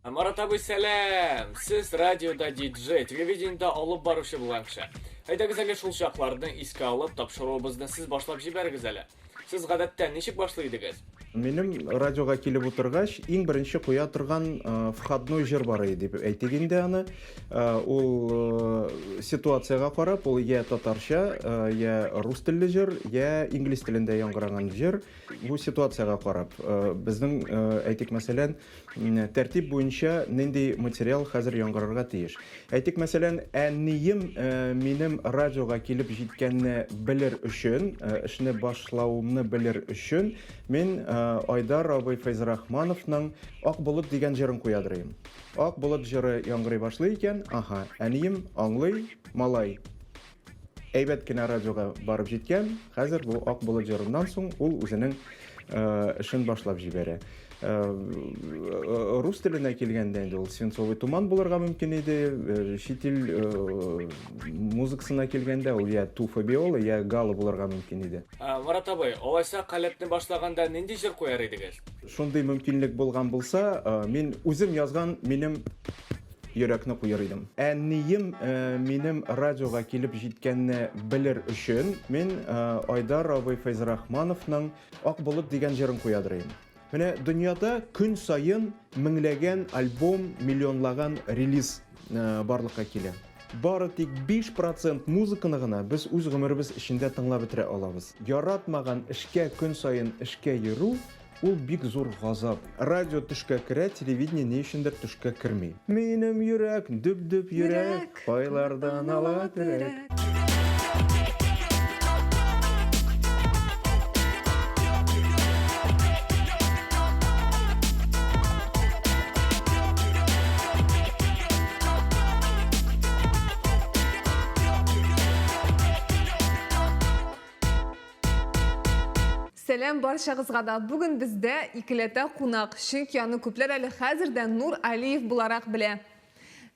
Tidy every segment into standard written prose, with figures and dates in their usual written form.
Марат абый, сәлам! Сез радиода диджей, телевидениедә алып баручы булган кеше. Әйдәгез әле шул чакларны искә алып, тапшыруыбызны сез башлап җибәрегез әле. Сез гадәттә ничек башлый идегез? Минем радиога килеп утыргач, иң беренче куя торган э, входной җыр бар иде дип әйтик инде аны. Э, ул э, ситуациягә карап, ул я татарча, я рус телле җыр, я инглиз телендә яңгыраган җыр. Бу ситуациягә карап, безнең, әйтик, мәсәлән, тәртип буенча нинди материал хәзер яңгырарга тиеш. Әйтик, мәсәлән, әнием минем радиога килеп җиткәнне белер өчен, эшне башлавымны белер өчен, мин Айдар абый Фәйзрахмановның Ак болыт дигән җырын куядыр идем. Ак болыт җыры яңгырый башлый икән, аһа, әнием аңлый, малай әйбәт кенә радиога барып җиткән. Хәзер бу Ак болыт җырыннан соң ул үзенең э, эшен башлап җибәрә. Э, рус теленә килгәндә инде ул Свинцовый туман булырга мөмкин иде. Э, чит ил музыкасына килгәндә ул я Туфа Биола, я Гала булырга мөмкин иде. Марат абый, алайса каләпне башлаганда нинди җыр куяр идегез? Шундый мөмкинлек булган булса, мин үзем язган минем йөрәкне куер идем. Әнием минем радиога килеп җиткәнне белер өчен, мин Айдар абый Фәйзрахмановның Ак болыт дигән җырын куядыр идем. Менә дөньяда көн саен меңләгән альбом, миллионлаган релиз барлыкка килә. Бары тик 5% музыканы гына без үз гомеребез эчендә тыңлап бетерә алабыз. Яратмаган эшкә көн саен эшкә йөрү, ул бик зур газап. Радио төшкә керә, телевидение ни өчендер төшкә керми. Минем йөрәк, дөп-дөп йөрәк, кайлардан ала терәк. Сәлам барчагызга да. Бүген бездә икеләтә кунак, чөнки аны күпләр әле хәзер дә Нур Алиев буларак белә.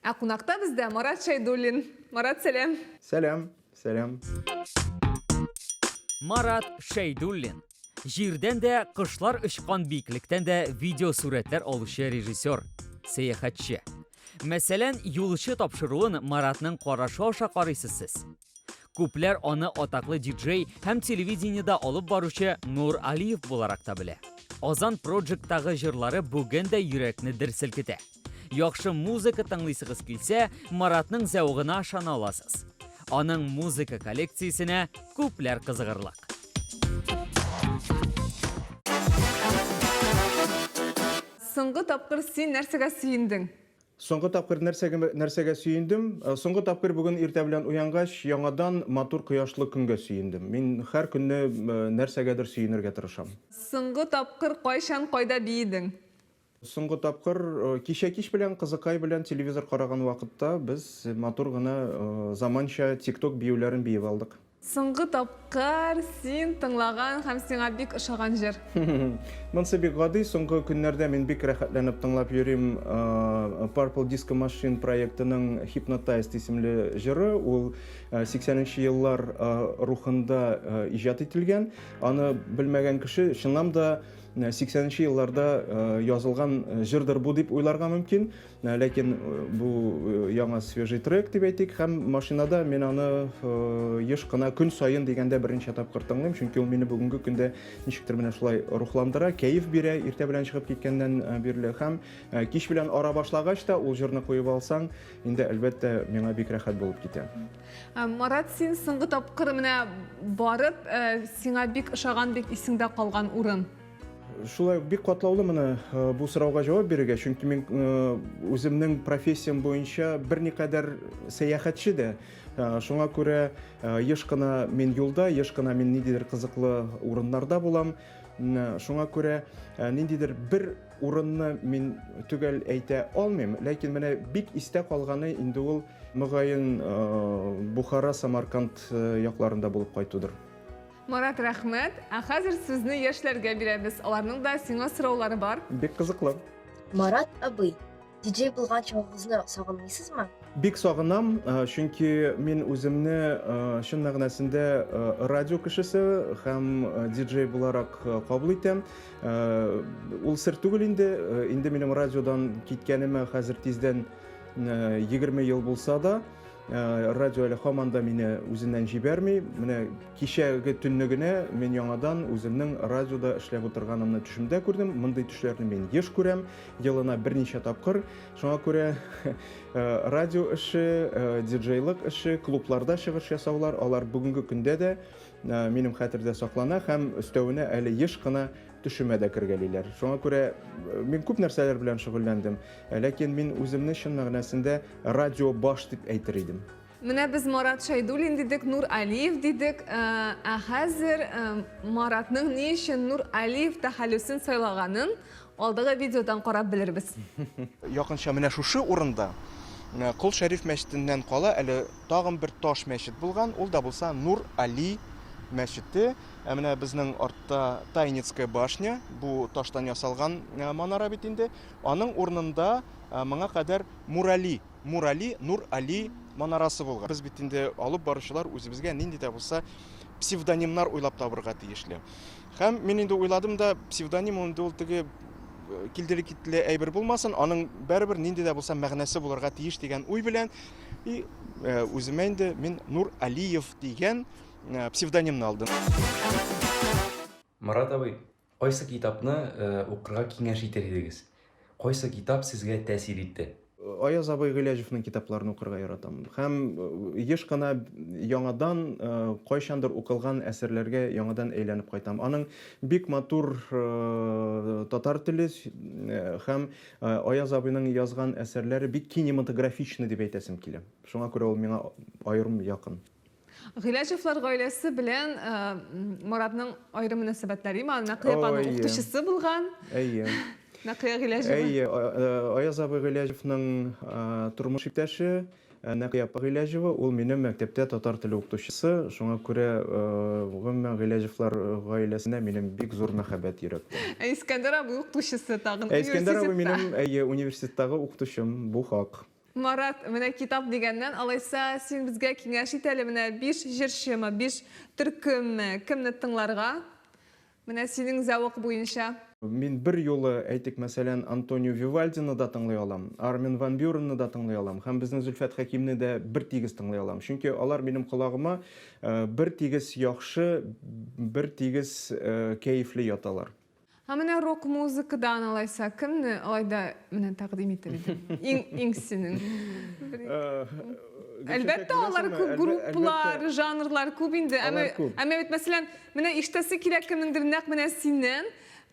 Ә кунакта бездә Марат Шәйдуллин. Марат, сәлам. Сәлам, сәлам. Марат Шәйдуллин. Җирдән дә, кошлар очкан биеклектән дә видеосурәтләр алучы режиссер, сәяхәтче. Мәсәлән, Юлчы тапшыруын Маратның карашы аша карыйсыз сез. Күпләр аны атаклы диджей һәм телевидениедә алып баручы Нур Алиев буларак та белә. Азан Проджекттагы җырлары бүген дә йөрәкне дер селкетә. Яхшы музыка тыңлыйсыгыз килсә, Маратның зәвыгына ышана аласыз. Аның музыка коллекциясенә күпләр кызыгырлык. Соңгы тапкыр син нәрсәгә сөендең? Соңгы тапкыр нәрсәгә, нәрсәгә сөендем? Э, соңгы тапкыр бүген иртә белән уянгач, яңадан матур кояшлы көнгә сөендем. Мин һәр көнне э, нәрсәгәдер сөенергә тырышам. Соңгы тапкыр кайчан, кайда биедең? Соңгы тапкыр э, кичә кич белән кызыкай белән телевизор караган вакытта без матур гына заманча TikTok биюләрен биеп алдык. Соңгы тапкыр син тыңлаган һәм сиңа бик ошаган җыр? Монсы бик гади, соңгы көннәрдә мин бик рәхәтләнеп тыңлап йөрим Purple Disco Machine проектының Hypnotized исемле җыры. Ул 80 нче еллар рухында иҗат ителгән. Аны белмәгән кеше чыннан да 80 нче елларда язылган җырдыр бу дип уйларга мөмкин. Э, ләкин э, бу э, яңа свежий трек дип әйтик һәм машинада мин аны еш кына көн саен дигәндә берничә тапкыр тыңлыйм, чөнки ул мине бүгенге көндә ничектер менә шулай рухландыра, кәеф бирә иртә белән чыгып киткәннән бирле һәм кич белән ара башлагач та ул җырны куеп алсаң, инде әлбәттә миңа бик рәхәт булып китә. Марат, син соңгы тапкыр менә барып, сиңа бик ошаган, бик исеңдә калган урын? Шулай ук бик катлаулы моны э, бу сорауга җавап бирергә, чөнки мин э, үземнең профессиям буенча берникадәр сәяхәтче дә. Э, шуңа күрә еш кына мин юлда, еш кына мин ниндидер кызыклы урыннарда булам. Шуңа күрә ниндидер бер урынны мин төгәл әйтә алмыйм, ләкин менә бик истә калганы инде ул мөгаен Бухара, Самарканд якларында булып кайтудыр. Марат, рәхмәт. Ә хәзер сүзне яшьләргә бирәбез. Аларның да сиңа сораулары бар. Бик кызыклы. Марат абый, Диджей булган чагыгызны сагынмыйсызмы? Бик сагынам, чөнки мин үземне чын мәгънәсендә радио кешесе һәм диджей буларак кабул итәм. Ул сер түгел инде, инде минем радиодан киткәнемә хәзер тиздән 20 ел булса да, радио әле һаман да мине үзеннән җибәрми. Менә кичәге төнне генә мин яңадан үземнең радиода эшләп утырганымны төшемдә күрдем. Мондый төшләрне мин еш күрәм. Елына берничә тапкыр. Шуңа күрә радио эше, диджейлык эше, клубларда чыгыш ясаулар, алар бүгенге көндә дә минем хәтердә саклана һәм өстәвенә әле еш кына төшемә дә кергәлиләр. Шуңа күрә мин күп нәрсәләр белән шөгыльләндем, ләкин мин үземне чын мәгънәсендә радио баш дип әйтер идем. Менә без Марат Шәйдуллин дидек, Нур Алиев дидек. Ә хәзер Маратның ни өчен Нур Алиев тәхәллүсен сайлаганын алдагы видеодан карап белербез. Якынча менә шушы урында Кол Шәриф мәчетеннән кала әле тагын бер таш мәчет булган, ул да булса Нур Али мәчете. Ә менә безнең артта Тайницкая башня, бу таштан ясалган манара бит инде. Аның урынында моңа кадәр Мурали Мурали, Нур Али манарасы булган. Без бит инде алып баручылар үзебезгә нинди дә булса псевдонимнар уйлап табырга тиешле. Һәм мин инде уйладым да, псевдоним инде ул теге э, килделе-киттеле әйбер булмасын, аның барыбер нинди дә булса мәгънәсе булырга тиеш дигән уй белән и э, үземә инде мин Нур Алиев дигән э, псевдонимны алдым. Марат абый, Кайсы китапны укырга киңәш итер идегез? Кайсы китап сезгә тәэсир итте? Аяз абый Гыйләҗевнең китапларын укырга яратам. Һәм еш кына яңадан кайчандыр укылган әсәрләргә яңадан әйләнеп кайтам. Аның бик матур татар теле һәм Аяз абыйның язган әсәрләре бик кинематографичный дип әйтәсем килә. Шуңа күрә ул миңа аерым якын. Гыйләҗевлар гаиләсе белән э, Маратның аерым мөнәсәбәтләре има. Нәкыя апаның укытучысы булган. Әйе. Нәкыя Гыйләҗева. Әйе, э, Аяз абый Гыйләҗевның э, тормыш иптәше Нәкыя апа Гыйләҗева, ул минем мәктәптә татар теле укытучысы. Шуңа күрә гомумән Гыйләҗевлар гаиләсенә минем бик зур мәхәббәт йөрәктә. Ә Искәндәр абый укытучысы тагын университетта. Ә Искәндәр абый минем, әйе, университеттагы укытучым, бу хак. Марат, менә китап дигәннән, алайса син безгә киңәш ит әле, менә биш җырчымы, биш төркемме, кемне тыңларга? Менә синең зәвык буенча. Мин бер юлы, әйтик, мәсәлән, Антонио Вивальдины да тыңлый алам, Армин ван Бюренны да тыңлый алам һәм безнең Зөлфәт Хәкимне дә бер тигез тыңлый алам. Чөнки алар минем колагыма бер тигез яхшы, бер тигез кәефле яталар. Ә менә рок музыкадан алайса кемне алай да менә тәкъдим итер идең? Иң иң синең. Әлбәттә, алар күп группалар, жанрлар күп инде. Әмма әмма бит мәсәлән, менә ишетәсе килә кемнеңдер нәкъ менә синнән.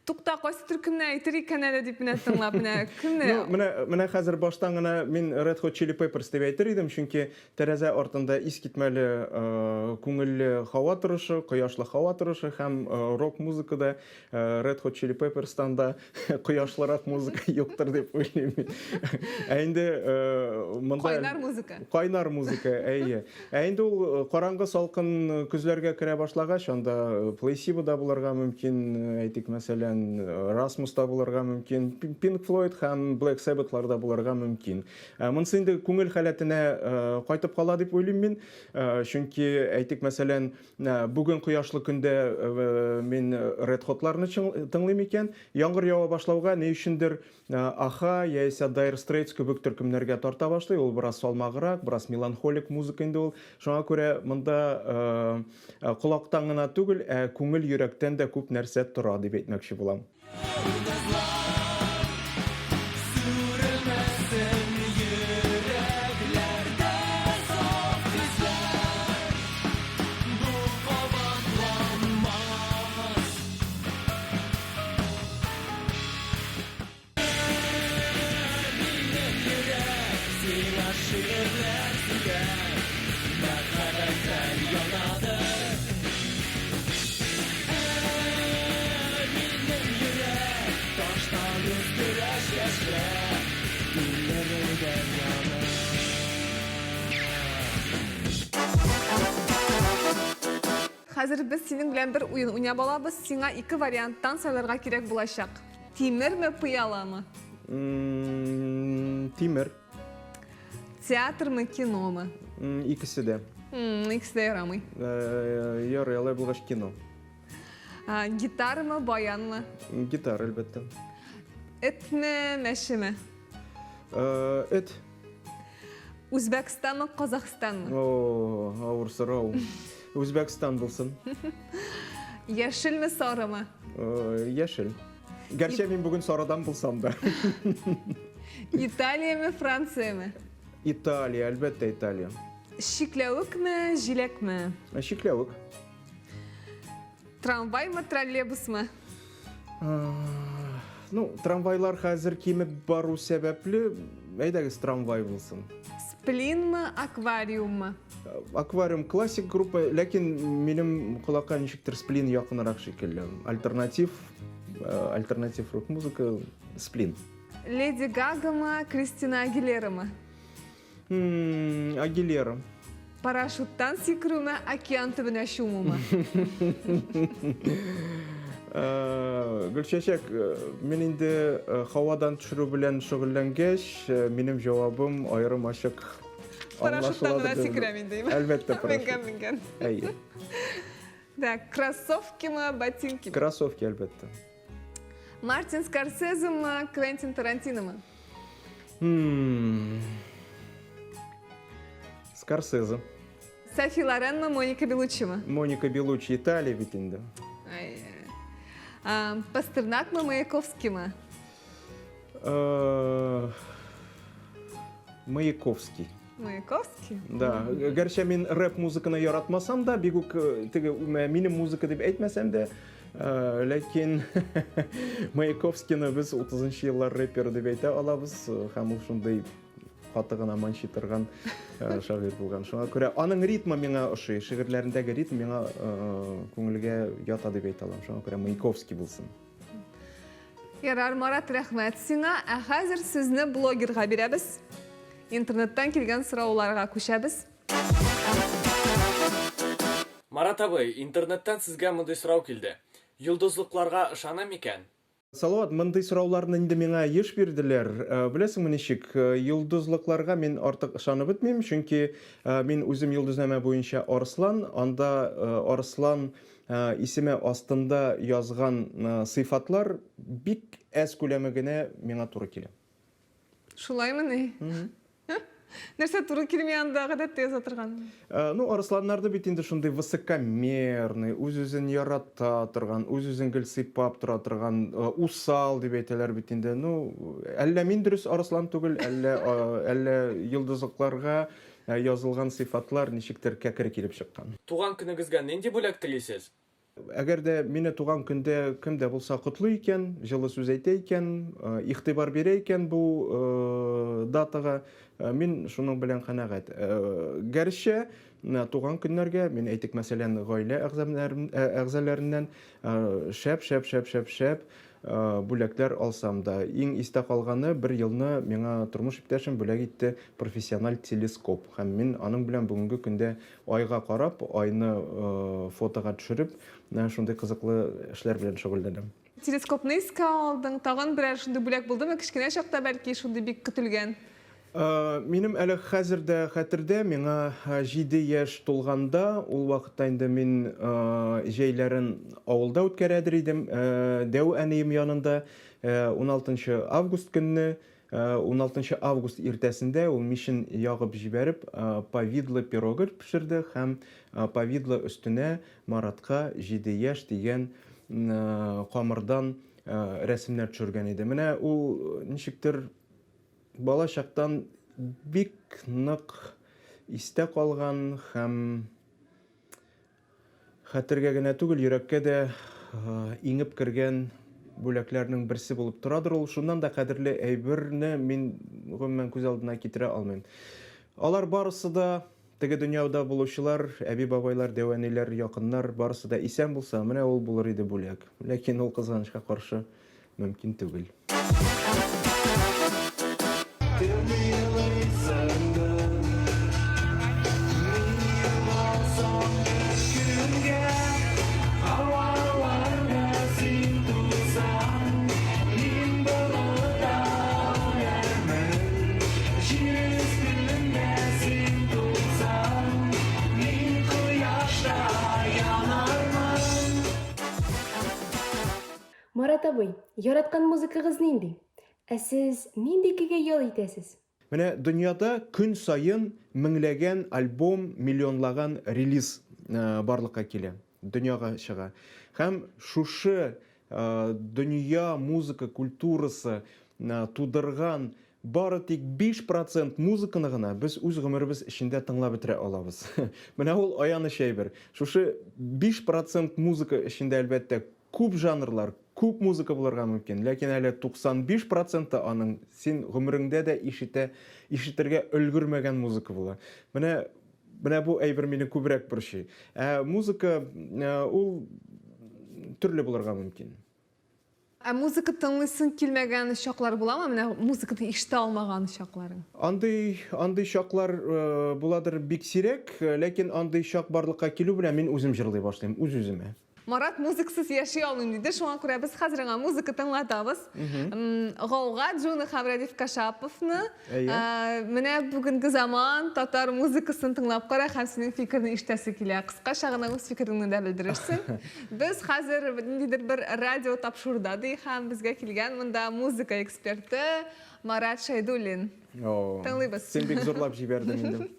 Тукта, кайсы төркемне әйтер икән әле дип менә тыңлап, менә кемне? Ну, менә менә хәзер баштан гына мин Red Hot Chili Peppers дип әйтер идем, чөнки Тәрәзә артында искитмәле күңелле һава торышы, кояшлы һава торышы һәм рок-музыка да Red Hot Chili Peppers'тан да кояшлырак музыка юктыр дип уйлыйм мин. Ә инде монда Кайнар музыка. Кайнар музыка, әйе. Ә инде ул караңгы салкын көзләргә керә башлагач, анда Placebo да булырга мөмкин, әйтик, мәсәлән, Rasmus та булырга мөмкин, Pink Floyd һәм Black Sabbathлар да булырга мөмкин. Ә, монысы инде күңел халәтенә э, кайтып кала дип уйлыйм мин. Э, чөнки, әйтик, мәсәлән, э, бүген кояшлы көндә мин Red Hot'ларны тыңлыйм икән, яңгыр ява башлауга ни өчендер Аха яисә Dire Straits кебек төркемнәргә тарта башлый. Ул бераз салмаграк, бераз меланхолик музыка инде ул. Шуңа күрә монда колактан гына түгел, ә күңел йөрәктән дә күп нәрсә тора дип әйтмәкче булам. Хәзер без синең белән бер уен уйнап алабыз. Сиңа ике варианттан сайларга кирәк булачак. Тимерме, пыяламы? Тимер. Театрмы, киномы? Икесе дә. Икесе дә ярамый. Э, ярый, алай булгач кино. Гитарамы, баянмы? Гитара, әлбәттә. Этме, мәчеме? Э, эт. Үзбәкстанмы, Казахстанмы? О, авыр сорау. Үзбәкстан булсын. Яшелме, сарымы? Э, яшел. Гәрчә мин бүген сарыдан булсам да. Италияме, Францияме? Италия, әлбәттә, Италия. Чикләвекме, җиләкме? Э, чикләвек. Трамваймы, троллейбусмы? Ну, трамвайлар хәзер кимеп бару сәбәпле, әйдәгез трамвай булсын. Сплинмы, аквариуммы? Аквариум классик группа, ләкин минем колакка ничектер сплин якынрак шикелле. Альтернатив, э, альтернатив рок-музыка, сплин. Леди Гагамы, Кристина Агилерамы? Агилера. Парашюттан сикерүме, океан төбенә чумумы? Э, Гөлчәчәк, э, мин инде э, һавадан төшерү белән шөгыльләнгәч, минем җавабым аерым ачык Парашюттан гына сикерәм инде. Әлбәттә, парашют. Менгән, менгән. Әйе. Так, кроссовкимы, ботинкимы? Кроссовки, әлбәттә. Мартин Скорсеземы, Квентин Тарантиномы? Скорсезе. Софи Лоренмы, Моника Белуччимы? Моника Белуччи, Италия бит инде. Пастернакмы, Маяковскиймы? Э, Маяковский. Маяковский? Да. Гәрчә мин рэп музыканы яратмасам да, бик үк э, теге минем музыка дип әйтмәсәм дә, э, ләкин Маяковскийны без 30 еллар рэперы дип әйтә алабыз һәм ул шундый каты гына манчый торган шагыйрь булган. Шуңа күрә аның ритмы миңа ошый, шигырьләрендәге ритм миңа күңелгә ята дип әйтә алам. Шуңа күрә Маяковский булсын. Ярар, Марат, рәхмәт сиңа. Ә хәзер сүзне блогерга бирәбез. Интернеттан килгән сорауларга күчәбез. Марат абый, интернеттан сезгә мондый сорау килде. Йолдызлыкларга ышана микән? Салават, мондый сорауларны инде миңа еш бирделәр. Э, беләсеңме ничек, э, йолдызлыкларга мин артык ышанып бетмим, чөнки э, мин үзем йолдызнамә буенча арыслан, анда арыслан исеме астында язган сыйфатлар бик әз күләме генә миңа туры килә. Шулаймыни? Нәрсә туры килми анда гадәттә яза торган? Ну, арысланнарда бит инде шундый высокомерный, үз-үзен ярата торган, үз-үзен гел сыйпап тора торган, усал дип әйтәләр бит инде. Ну, әллә мин дөрес арыслан түгел, әллә әллә йолдызлыкларга язылган сыйфатлар ничектер кәкре килеп чыккан. Туган көнегезгә нинди бүләк телисез? Әгәр дә мине туган көндә кем дә булса котлый икән, җылы сүз әйтә икән, игътибар бирә икән бу датага, мин шуның белән канәгать. Гәрчә туган көннәргә мин әйтик, мәсәлән, гаилә әгъзаларыннан шәп, шәп, шәп, шәп, шәп бүләкләр алсам да, иң истә калганы, бер елны миңа тормыш иптәшем бүләк итте профессиональ телескоп. Һәм мин аның белән бүгенге көндә айга карап, айны фотога төшереп, менә шундый кызыклы эшләр белән шөгыльләнәм. Телескопны искә алдың, тагын берәр шундый бүләк булдымы кечкенә чакта, бәлки, шундый бик көтелгән? Минем әле хәзер дә хәтердә, миңа 7 яшь тулганда, ул вакытта инде мин җәйләрен авылда үткәрәдер идем, дәү әнием янында. 16 август көнне, 16 август иртәсендә ул мичен ягып җибәреп, повидло пирогы пешерде һәм повидло өстенә Маратка 7 яшь дигән камырдан рәсемнәр төшергән иде. Менә ул ничектер Бала чактан бик нык истә калган һәм хәтергә генә түгел, йөрәккә дә иңеп кергән бүләкләрнең берсе булып торадыр ул. Шуннан да кадерле әйберне мин гомумән күз алдына китерә алмыйм. Алар барысы да теге дөньяда булучылар, әби-бабайлар, дәү әниләр, якыннар, барысы да исән булса, менә ул булыр иде бүләк. Ләкин ул, кызганычка каршы, мөмкин түгел. абый, яраткан музыкагыз нинди? Ә сез нинди көйгә ял итәсез? Менә дөньяда көн саен меңләгән альбом, миллионлаган релиз барлыкка килә, дөньяга чыга. Һәм шушы дөнья музыка культурасы тудырган бары тик 5 процент музыканы гына без үз гомеребез эчендә тыңлап бетерә алабыз. Менә ул аяныч әйбер. Шушы 5 процент музыка эчендә, әлбәттә, күп жанрлар, күп музыка булырга мөмкин, ләкин әле 95 проценты аның син гомереңдә дә ишетә, ишетергә өлгермәгән музыка була. Менә менә бу әйбер мине күбрәк борчый. Ә музыка ул төрле булырга мөмкин. Ә музыка тыңлыйсың килмәгән чаклар буламы? Менә музыканы ишетә алмаган чакларың. Андый, андый чаклар буладыр бик сирәк, ләкин андый чак барлыкка килү белән мин үзем җырлый башлыйм, үз-үземә. Марат музыкасыз яши алмыйм диде, шуңа күрә без хәзер аңа музыка тыңлатабыз. Гауга Джуна һәм Рәдиф Кашаповны. Менә бүгенге заман татар музыкасын тыңлап кара һәм синең фикерне ишетәсе килә. Кыскача гына үз фикереңне дә белдерерсең. Без хәзер ниндидер бер радио тапшыруда ди һәм безгә килгән монда музыка эксперты Марат Шәйдуллин. Тыңлыйбыз. Син бик зурлап җибәрдең инде.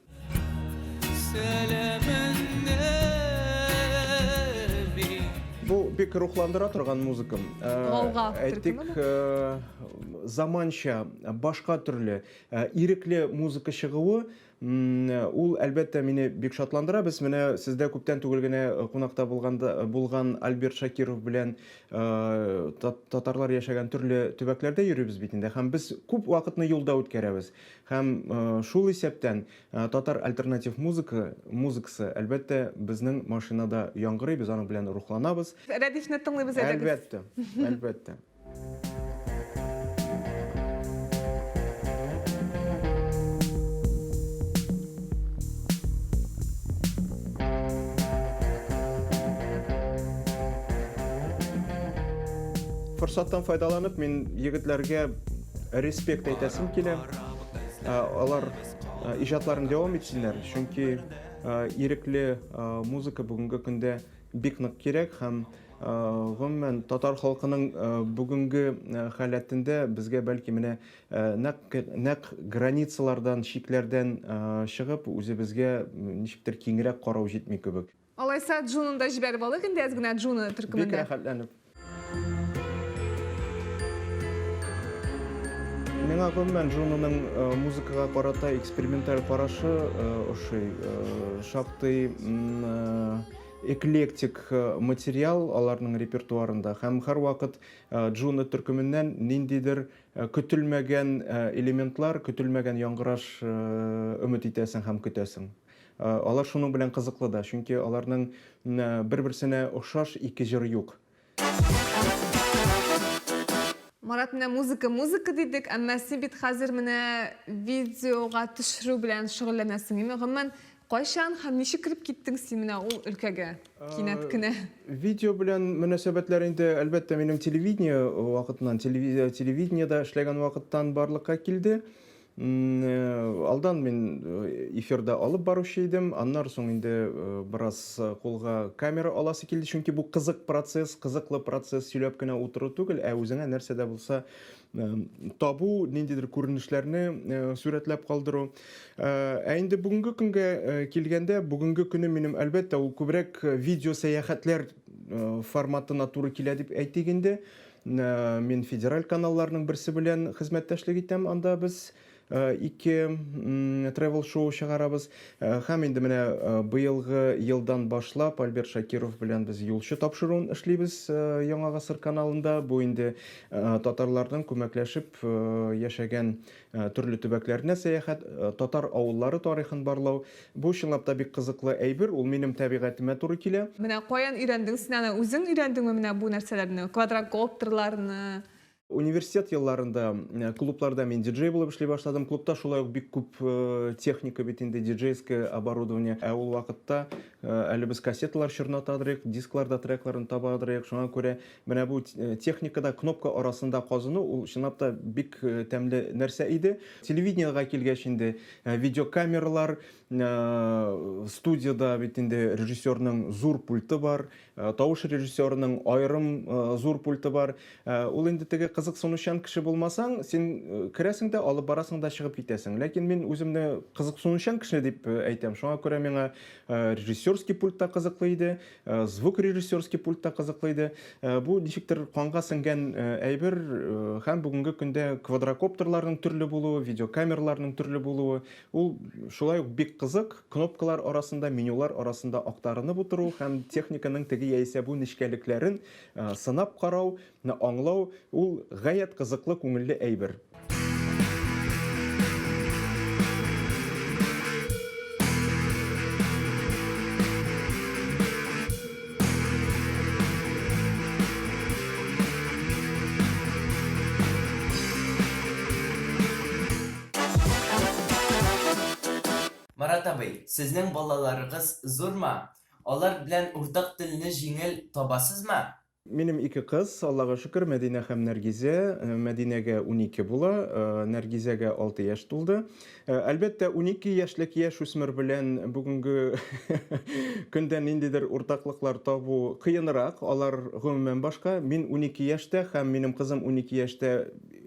Бу бик рухландыра торган музыка. Гауга Әйтик, заманча, башка төрле, ирекле музыка чыгуы Ул, әлбәттә, мине бик шатландыра. Без менә сездә күптән түгел генә кунакта булганда булган Альберт Шакиров белән татарлар яшәгән төрле төбәкләрдә йөрибез бит инде. Һәм без күп вакытны юлда үткәрәбез. Һәм шул исәптән татар альтернатив музыка, музыкасы, әлбәттә, безнең машинада яңгырый, без аның белән рухланабыз. Рәдифне тыңлыйбыз әйдәгез. Әлбәттә, әлбәттә. Форсаттан файдаланып, мин егетләргә респект әйтәсем килә. Алар иҗатларын дәвам итсеннәр, чөнки ирекле музыка бүгенге көндә бик нык кирәк һәм гомумән татар халкының бүгенге халәтендә безгә бәлки менә нәкъ нәкъ границалардан, чикләрдән чыгып, үзебезгә ничектер киңрәк карау җитми кебек. Алайса Джуны да җибәреп алыйк инде әз генә Джуна төркемендә. Бик рәхәтләнеп. Миңа гомумән Джунаның музыкага карата эксперименталь карашы ошый. Шактый эклектик материал аларның репертуарында һәм һәрвакыт Джуна төркеменнән ниндидер көтелмәгән элементлар, көтелмәгән яңгыраш өмет итәсең һәм көтәсең. Алар шуның белән кызыклы да, чөнки аларның бер-берсенә охшаш ике җыр юк. Марат, менә музыка, музыка дидек, әмма син бит хәзер менә видеога төшерү белән шөгыльләнәсең, әйме? Гомумән, кайчан һәм ничек кереп киттең син менә ул өлкәгә кинәт кенә? Видео белән мөнәсәбәтләр инде, әлбәттә, минем телевидение вакытыннан, телевидениедә эшләгән вакыттан барлыкка килде. Алдан мин эфирда алып баручы идем, аннан соң инде бераз кулга камера аласы килде, чөнки бу кызык процесс, кызыклы процесс, сөйләп кенә утыру түгел, ә үзеңә нәрсә дә булса табу, ниндидер күренешләрне сурәтләп калдыру. Ә инде бүгенге көнгә килгәндә, бүгенге көне минем, әлбәттә, ул күбрәк видео сәяхәтләр форматына туры килә дип әйтик инде. Мин федераль каналларның берсе белән хезмәттәшлек итәм. Анда без ике travel шоу чыгарабыз. Һәм инде менә быелгы елдан башлап Альберт Шакиров белән без Юлчы тапшыруын эшлибез Яңа гасыр каналында. Бу инде татарларның күмәкләшеп яшәгән төрле төбәкләренә сәяхәт, татар авыллары тарихын барлау. Бу чынлап та бик кызыклы әйбер, ул минем табигатемә туры килә. Менә каян өйрәндең син аны? Үзең өйрәндеңме менә бу нәрсәләрне, квадрокоптерларны? Университет елларында клубларда мин диджей булып эшли башладым. Клубта шулай ук бик күп техника бит инде, диджейское оборудование. Ә ул вакытта әле без кассеталар чорнатадырык, дискларда трекларны табадырык. Шуңа күрә Менә бу техникада кнопка арасында казыну, ул чынлап та бик тәмле нәрсә иде. Телевидениегә килгәч инде видеокамералар, студияда бит инде режиссерның зур пульты бар. Тавыш режиссерының аерым зур пульты бар. Ул инде теге кызыксынучан кеше булмасаң, син керәсең дә, алып барасың да чыгып китәсең. Ләкин мин үземне кызыксынучан кеше дип әйтәм. Шуңа күрә миңа режиссерский пульт та кызыклы иде, звукорежиссерский пульт та кызыклы иде. Бу ничектер канга сеңгән әйбер һәм бүгенге көндә квадрокоптерларның төрле булуы, видеокамераларның төрле булуы, Ул шулай ук бик кызык, кнопкалар арасында, менюлар арасында актарынып утыру һәм техниканың теге яисә бу нечкәлекләрен сынап карау, аңлау, ул гаять кызыклы, күңелле әйбер. Марат абый, сезнең балаларыгыз зурмы? Алар белән уртак телне җиңел табасызмы? Минем ике кыз, Аллага шөкер, Мәдинә һәм Нәргизә. Мәдинәгә 12 була, Нәргизәгә 6 яшь тулды. Әлбәттә, 12 яшьлек яшүсмер белән бүгенге көндә ниндидер уртаклыклар табу кыенрак, алар гомумән башка. Мин 12 яшьтә һәм минем кызым 12 яшьтә,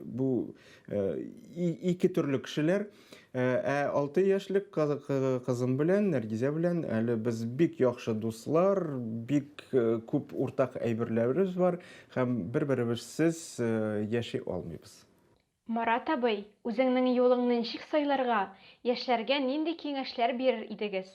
бу ике төрле кешеләр. Ә 6 яшьлек кызым белән, Нәргизә белән әле без бик яхшы дуслар, бик күп уртак әйберләребез бар һәм бер-беребезсез яши алмыйбыз. Марат абый, үзеңнең юлыңны ничек сайларга, яшьләргә нинди киңәшләр бирер идегез?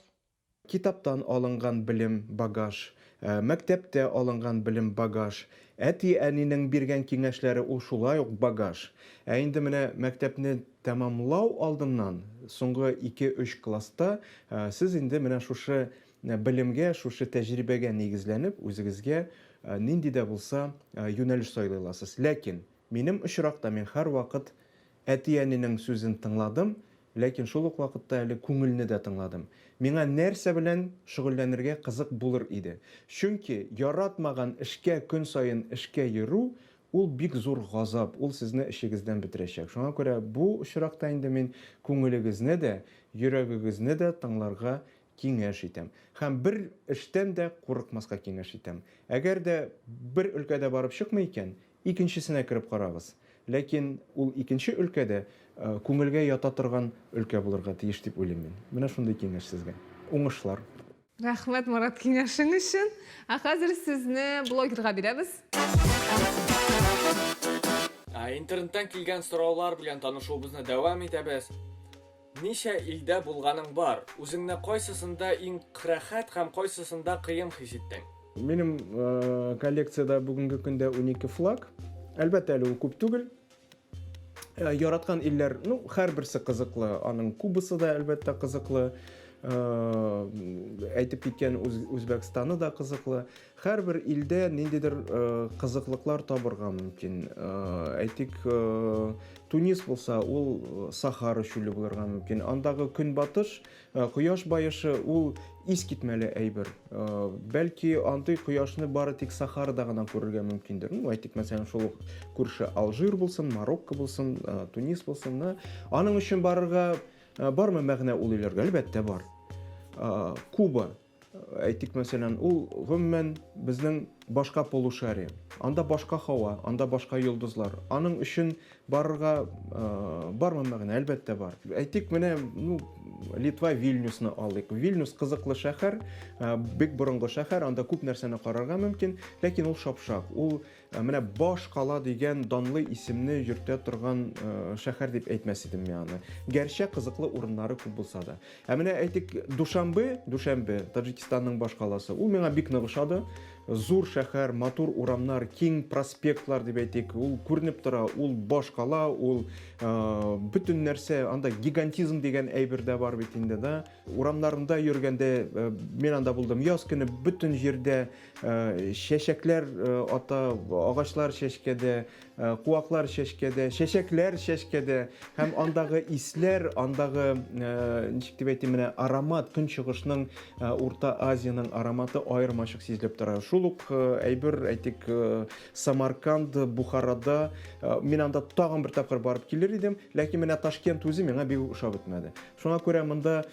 Китаптан алынган белем, багаж, мәктәптә алынган белем, багаж, әти-әнинең биргән киңәшләре ул шулай ук багаж. Ә инде менә мәктәпне тәмамлау алдыннан, соңгы ике-өч класста сез инде менә шушы белемгә, шушы тәҗрибәгә нигезләнеп, үзегезгә нинди дә булса юнәлеш сайлый аласыз. Ләкин минем очракта мин һәрвакыт әти-әнинең сүзен тыңладым, Ләкин шул ук вакытта әле күңелне дә тыңладым. Миңа нәрсә белән шөгыльләнергә кызык булыр иде? Чөнки яратмаган эшкә көн саен эшкә йөрү, ул бик зур газап, ул сезне эчегездән бетерәчәк. Шуңа күрә бу очракта инде мин күңелегезне дә, йөрәгегезне дә тыңларга киңәш итәм. Һәм бер эштән дә курыкмаска киңәш итәм. Әгәр дә бер өлкәдә барып чыкмый икән, Икенчесенә кереп карагыз. Ләкин ул икенче өлкә дә күңелгә ята торган өлкә булырга тиеш дип уйлыйм мин. Менә шундый киңәш сезгә. Уңышлар! Рәхмәт, Марат, киңәшең өчен. Ә хәзер сүзне блогерга бирәбез. Ә интернеттан килгән сораулар белән танышуыбызны дәвам итәбез. Ничә илдә булганың бар? Үзеңне кайсысында иң рәхәт һәм кайсысында кыен хис иттең? Минем коллекциядә бүгенге көндә 12 флаг. Әлбәттә, әле ул күп түгел. Яраткан илләр, ну, һәрберсе кызыклы. Аның Кубасы да, әлбәттә, кызыклы. Әйтеп киткән Үзбәкстаны да кызыклы. Һәрбер илдә ниндидер кызыклыклар табырга мөмкин. Әйтик, Тунис булса, ул Сахара чүле булырга мөмкин. Андагы көнбатыш кояш баешы ул искитмәле әйбер. Бәлки андый кояшны бары тик Сахарада гына күрергә мөмкиндер. Ну, әйтик, мәсәлән, шул ук күрше Алжир булсын, Марокко булсын, Тунис булсын. Аның өчен барырга бармы мәгънә ул илләргә? Әлбәттә, бар. Куба Әйтик, мәсәлән, ул гомумән безнең башка полушарие. Анда башка һава, анда башка йолдызлар. Аның өчен барырга э, бармы мәгънә? Әлбәттә бар. Әйтик, менә, ну, Литва Вильнюсны алыйк. Вильнюс кызыклы шәһәр, э, бик борынгы шәһәр, анда күп нәрсәне карарга мөмкин, ләкин ул шапшак. Ул Ә менә баш кала дигән данлы исемне йөртә торган э, шәһәр дип әйтмәс идем мин аны. Гәрчә кызыклы урыннары күп булса да. Ә менә әйтик, Душанбе, Душанбе, Таҗикистанның баш каласы. Ул миңа бик нык ошады. Зур шәһәр, матур урамнар, киң проспектлар дип әйтик, ул күренеп тора, ул баш кала, ул э, бөтен нәрсә, анда гигантизм дигән әйбер дә бар бит инде, да. Урамнарында йөргәндә, э, мин анда булдым яз көне, бөтен җирдә Э, чәчәкләр э, ата, агачлар чәчкәдә, куаклар чәчкәдә, чәчәкләр чәчкәдә һәм андагы исләр, андагы, ничек дип әйтим, менә аромат, Көнчыгышның, Урта Азиянең ароматы аермачык сизелеп тора. Шул ук әйбер, әйтик, Самарканд, Бухарада, мин анда тагын бер тапкыр барып килер идем, ләкин менә Ташкент үзе миңа бик ошап бетмәде. Шуңа күрә монда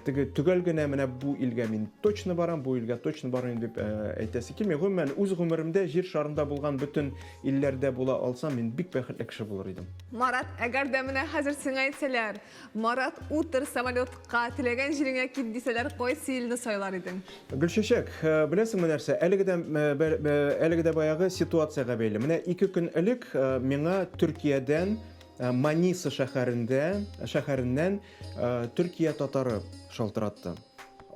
теге төгәл генә менә бу илгә мин точно барам, бу илгә точно бармыйм дип әйтәсе килми. Гомумән, үз гомеремдә җир шарында булган бөтен илләрдә була алсам, мин бик бәхетле кеше булыр идем. Марат, әгәр дә менә хәзер сиңа әйтсәләр, Марат, утыр самолетка, теләгән җиреңә кит дисәләр, кайсы илне сайлар идең? Гөлчәчәк, беләсеңме нәрсә, әлеге дә әлеге дә баягы ситуациягә бәйле. Менә ике көн элек миңа Төркиядән Маниса шәһәрендә, шәһәреннән Төркия татары шалтыратты.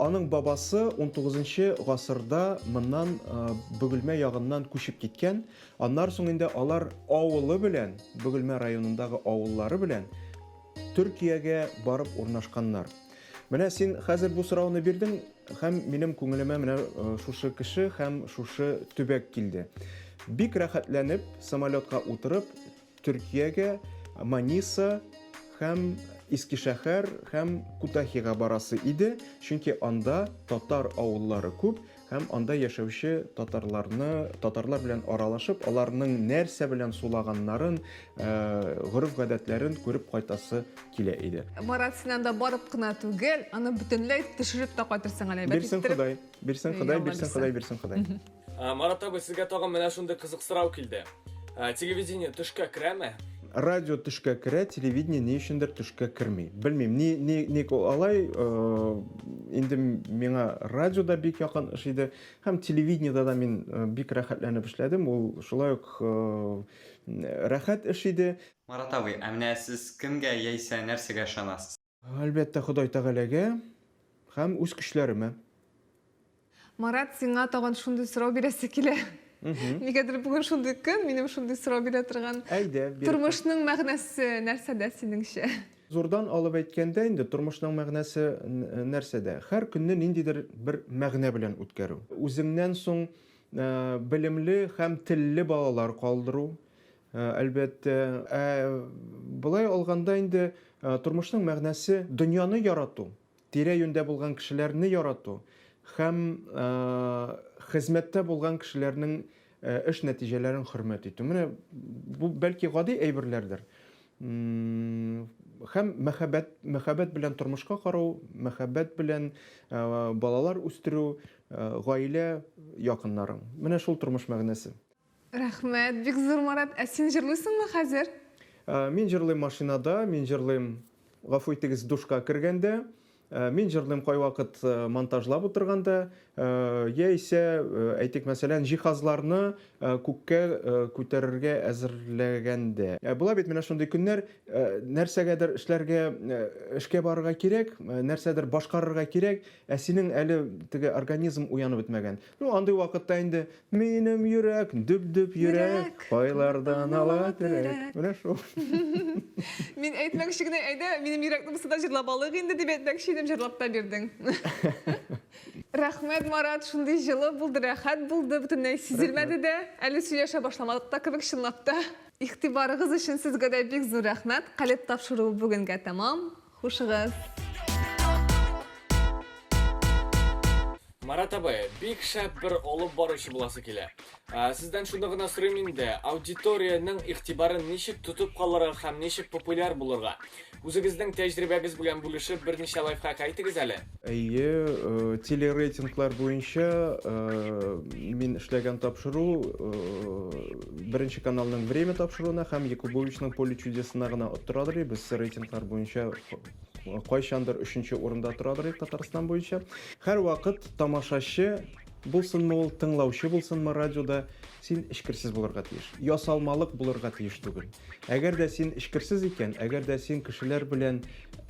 Аның бабасы 19 гасырда моннан Бөгелмә ягыннан күчеп киткән. Аннан соң инде алар авылы белән, Бөгелмә районындагы авыллары белән Төркиягә барып урнашканнар. Менә син хәзер бу сорауны бирдең һәм минем күңелемә менә шушы кеше һәм шушы төбәк килде. Бик рәхәтләнеп самолетка утырып Төркиягә Маниса һәм Искишәһәр һәм Кутахига барасы иде, чөнки анда татар авыллары күп һәм анда яшәүче татарларны, татарлар белән аралашып, аларның нәрсә белән сулаганнарын, гореф-гадәтләрен күреп кайтасы килә иде. Марат, син анда барып кына түгел, аны бөтенләй төшереп тә кайтырсың әле, әйбәт Бирсен иттереп. Ходай, бирсен Ходай, бирсен Ходай, бирсен Ходай. Марат абый, сезгә тагын менә шундый кызык сорау килде. Телевидение төшкә керәме? Радио төшкә керә, телевидение ни өчендер төшкә керми. Белмим, ни, ни, ник ул алай, инде миңа радио да бик якын эш иде, һәм телевидениедә дә мин бик рәхәтләнеп эшләдем, ул шулай ук рәхәт эш иде. Марат абый, ә менә сез кемгә яисә нәрсәгә ышанасыз? Әлбәттә, Ходай Тәгаләгә һәм үз көчләремә. Марат, сиңа тагын шундый сорау бирәсе килә. Нигәдер бүген шундый көн, минем шундый сорау бирә торган. Әйдә, бир. Тормышның мәгънәсе нәрсәдә синеңчә? Зурдан алып әйткәндә инде, тормышның мәгънәсе нәрсәдә? Һәр көнне ниндидер бер мәгънә белән үткәрү. Үзеңнән соң белемле һәм телле балалар калдыру, Әлбәттә. Ә болай алганда инде тормышның мәгънәсе дөньяны ярату, тирә-юньдә булган кешеләрне ярату һәм хезмәттә булган кешеләрнең эш нәтиҗәләрен хөрмәт итү. Менә бу бәлки гади әйберләрдер. Һәм мәхәббәт, мәхәббәт белән тормышка карау, мәхәббәт белән балалар үстерү, гаилә, якыннарың. Менә шул тормыш мәгънәсе. Рәхмәт, бик зур, Марат. Ә син җырлыйсыңмы хәзер? Мин җырлыйм машинада, мин җырлыйм, гафу итегез, душка кергәндә. Мин җырлыйм кайвакыт монтажлап утырганда, яисә, әйтик, мәсәлән, җиһазларны күккә күтәрергә әзерләгәндә. Була бит менә шундый көннәр, нәрсәгәдер эшләргә, эшкә барырга кирәк, нәрсәдер башкарырга кирәк, ә синең әле теге организм уянып бетмәгән. Ну, андый вакытта инде минем йөрәк, дөп-дөп йөрәк, кайлардан ала терәк. Менә шул. Мин әйтмәкче генә, әйдә, минем йөрәкне булса да җырлап алыйк инде дип әйтмәкче идем, җырлап та бирдең. Рәхмәт, Марат, шундый җылы булды, рәхәт булды, бөтенләй сизелмәде дә. Әле сөйләшә башламадык та кебек, чынлап та. Игътибарыгыз өчен сезгә дә бик зур рәхмәт. Калеб тапшыруы бүгенгә тәмам. Хушыгыз. Марат абый, бик шәп бер алып баручы буласы килә. Ә, сездән шуны гына сорыйм инде, аудиториянең игътибарын ничек тотып калырга һәм ничек популяр булырга? Үзегезнең тәҗрибәгез белән бүлешеп, берничә лайфхак әйтегез әле. Әйе, э, телерейтинглар буенча э, мин эшләгән тапшыру э, Беренче каналның Время тапшыруына һәм Якубовичның Поле чудесына гына оттырадыр. Без рейтинглар буенча кайчандыр өченче урында торадыр идек Татарстан буенча. Һәрвакыт тамашачы булсынмы ул, тыңлаучы булсынмы радиода, син эчкерсез булырга тиеш. Ясалмалык булырга тиеш түгел. Әгәр дә син эчкерсез икән, әгәр дә син кешеләр белән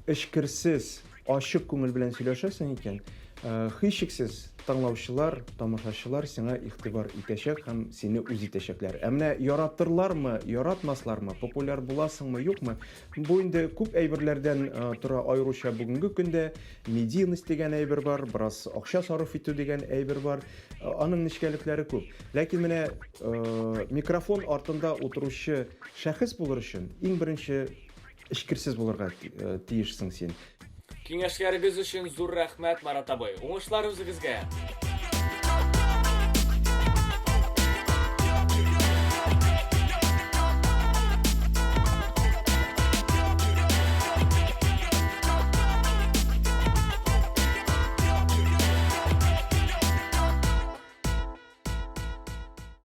эчкерсез, ачык күңел белән сөйләшәсең икән, э, һичшиксез. тыңлаучылар, тамашачылар сиңа игътибар итәчәк һәм сине үз итәчәкләр. Ә менә яратырлармы, яратмаслармы, популяр буласыңмы, юкмы, бу инде күп әйберләрдән э, тора, аеруча бүгенге көндә медийность дигән әйбер бар, бераз акча сарыф итү дигән әйбер бар. Э, аның нечкәлекләре күп. Ләкин менә э, микрофон артында утыручы шәхес булыр өчен иң беренче эчкерсез булырга тиешсең син. Киңәшләрегез өчен зур рәхмәт, Марат абый. Уңышлар үзегезгә!